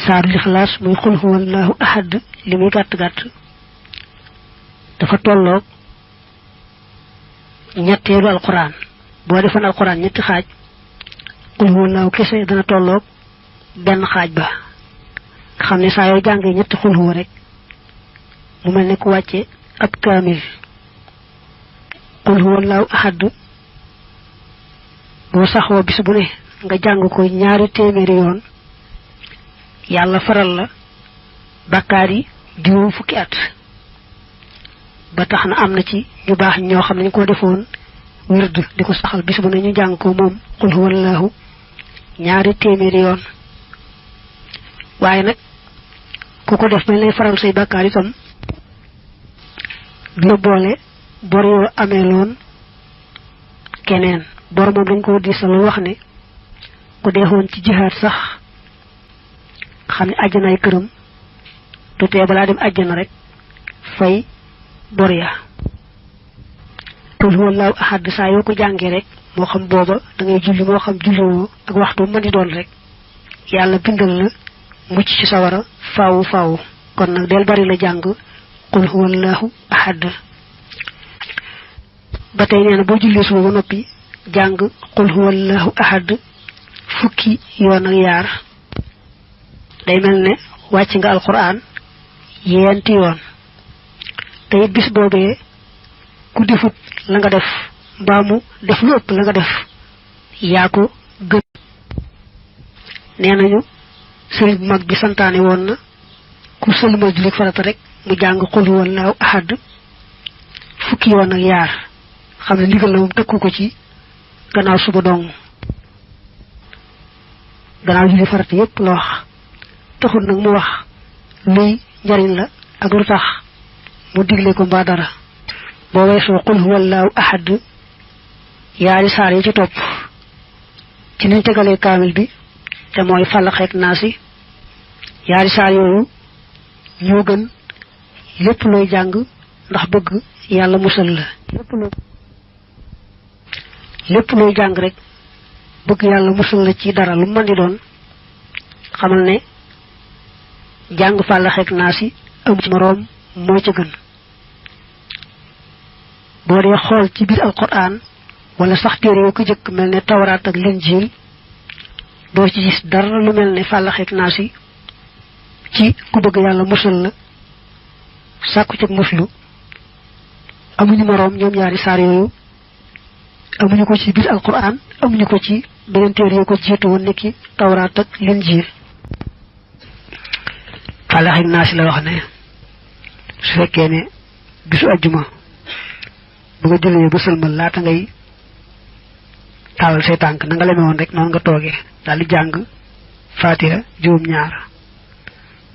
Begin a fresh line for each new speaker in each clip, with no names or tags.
saaru lixlaas muy xul huwallahu ahad li muy gàtt gàtt dafa tolloog ñetteelu alquran boo defoon alquran ñetti xaaj xul huwallahu kese dana tolloog benn xaaj ba nga xam ne saa yoo jàngee ñetti xul huwa rek mu mel ne ku wàcce ab kaamil xul huwallahu ahad boo saxoo bis bu ne nga jàng ko ñaari téeméeri yoon yàlla faral la bàkkaar yi juróom fukki at ba tax na am na ci ñu baax ñoo xam ne ñu ko defoon wird di ko saxal bis bu ne ñu jàng ko moom xul huwallahu ñaari téeméeri yoon waaye nag ku ko def bañ lay faral say bàkkaar itam du la boole bor yoo amee loon keneen bor moom dañ ko diisal wax ne ku deexoon ci jihaad sax xam ne àjjanaay këram du tee balaa dem àjjana rek fay bor ya qul huwallahu ahad saa yoo ko jàngee rek moo xam booba da ngay julli moo xam julliwoo ak waxtu mën di doon rek yàlla bindal la mucc ci sawara faawu faawu kon nag del bari la jàng qul huwallahu ahad ba tey nee na boo jullee suba ba noppi jàng qul huwallahu ahad fukki yoon ak yaar day mel ne wàcc nga alquran yeenti yoon te it bis boobee ku defut la nga def mbaa mu def lu ëpp la nga def yaa ko gën nee nañu sëriñ bu mag bi santaane woon na ku sëlmal julli farata rek mu jàng qul huwallahu ahad fukki yoon ak yaar xam ne ndigal la moom tëkku ko ci gannaaw suba dong gannaaw julli farata yépp la wax taxul nag mu wax luy njariñ la ak lu tax mu digle ko mbaa dara boo weesoo qul huwallahu ahad yaari saar yi ci topp ci niñ tegalee kaamil bi te mooy Falaq ak Naas yaari saar yooyu ñoo gën lépp looy jàng ndax bëgg yàlla musal la lépp looy jàng rek bëgg yàlla musal la ci dara lu mën di doon xamal ne jàng Falaq ak Naas am ci moroom moo ca gën boo dee xool ci biir alquran wala sax téere yoo ko jëkk mel ne tawraat ak linjiil doo ci gis dara lu mel ne Falaq ak Naas ci ku bëgg yàlla musal la sàkku ci muslu amuñu moroom ñoom ñaari saar yooyu amuñu ko ci biir alquran amuñu ko ci beneen téere yoo ko jiitu woon nekki tawraat ak linjiil Falaq ak Naas la wax ne su fekkee ne bisu ajjuma bu nga jëlee ba sëlmal laata ngay taalal say tànk na nga leme woon rek noonu nga toogee daal di jàng Faatiha juróom-ñaar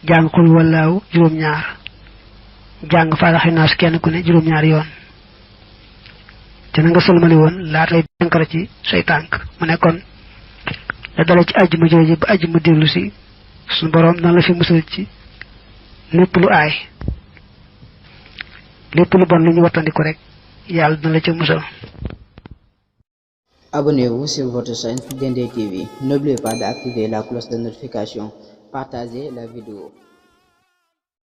jàng xul wallaahu juróom-ñaar jàng Falaq ak Naas kenn ku ne juróom-ñaari yoon te na nga sëlmali woon laata lay jànkara ci say tànk mu nekkoon da dale ci ajjuma jooju ba ajjuma dellu si suñu boroom nan la fi musal ci lépp lu aay lépp lu bon lu ñu wattandiku rek yàlla dina la ca musal.
Abonnez-vous sur votre chaîne Dendé TV. N'oubliez pas d'activer la cloche de notification. Partagez la vidéo.